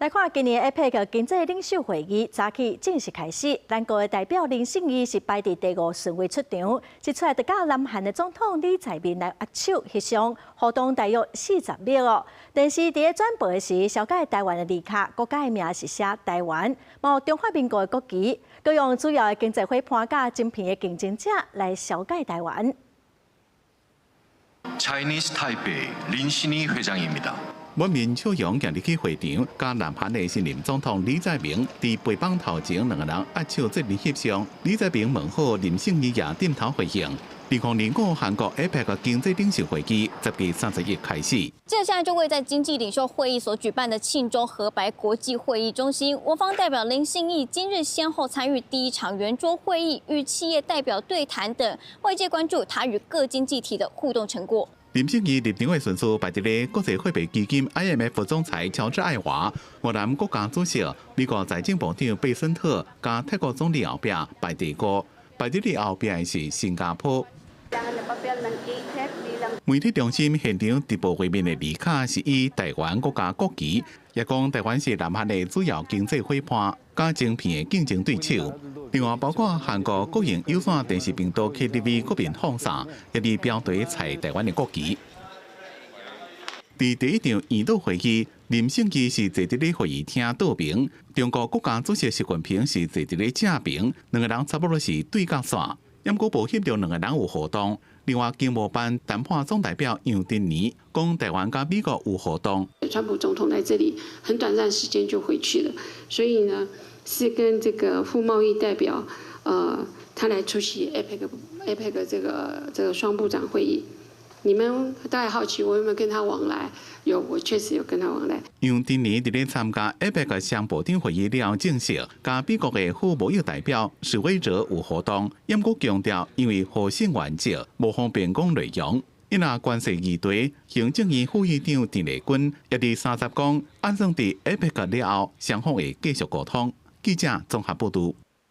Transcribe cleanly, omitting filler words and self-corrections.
來看今年 APEC 經濟領袖會議早起正式開始，咱國的代表林勝義是排佇第五順位出場，一出來就佮南韓的總統李在明來握手翕相，互動大約40秒哦。電視佇咧轉播的時，紹介台灣的字卡，國家的名是寫台灣，嘛有中華民國的國旗，閣用主要的經濟夥伴佮晶片的競爭者來紹介台灣。 Chinese Taipei 린신희 회장입니다. 滿面笑容行入去會場，佮南韓的新任總統李在明佇陪榜頭前兩个人握手做陣翕相。李在明問好，林勝義也點頭回應。2025韓國 APEC 經濟領袖會議10月31開始。接下來就位在經濟領袖會議所舉辦的慶州河白國際會議中心，我方代表林信義今日先後參與第一場圓桌會議，與企業代表對談等，外界關注他與各經濟體的互動成果。林勝義入場的順序排佇咧國際貨幣基金 IMF 總裁喬治愛華、越南國家主席、美國財政部長貝森特佮泰國總理後壁排第五，排佇咧後壁的是新加坡。媒體中心現場直播畫面的字卡是以台灣國家國旗，也講台灣是南韓的主要經濟夥伴，佮晶片的競爭對手。另外，包括韓國國營有線電視頻道 KTV 國民放送，也佇標題採台灣的國旗。佇第一場圓桌會議，林勝義是坐佇咧會議廳倒爿，中國國家主席習近平是坐佇咧正爿，兩个人差不多是對角線。毋過無翕著兩个人有互動。另外，經貿辦談判總代表楊振寧講，台灣佮美國有互動。川普總統來這裡很短暫時間就回去了，所以呢，是跟這個副貿易代表，他來出席 APEC 這個雙部長會議。你們大概好奇我有沒有跟他往來？有，我確實有跟他往來。楊振寧佇咧參加 APEC 雙部長會議了後證實，佮美國的副貿易代表史威哲有互動，毋過強調因為互信原則，無方便講內容。因若關稅議題，行政院副院長鄭麗君也佇30講，按算佇 APEC 了後，雙方會繼續溝通。記者綜合報導。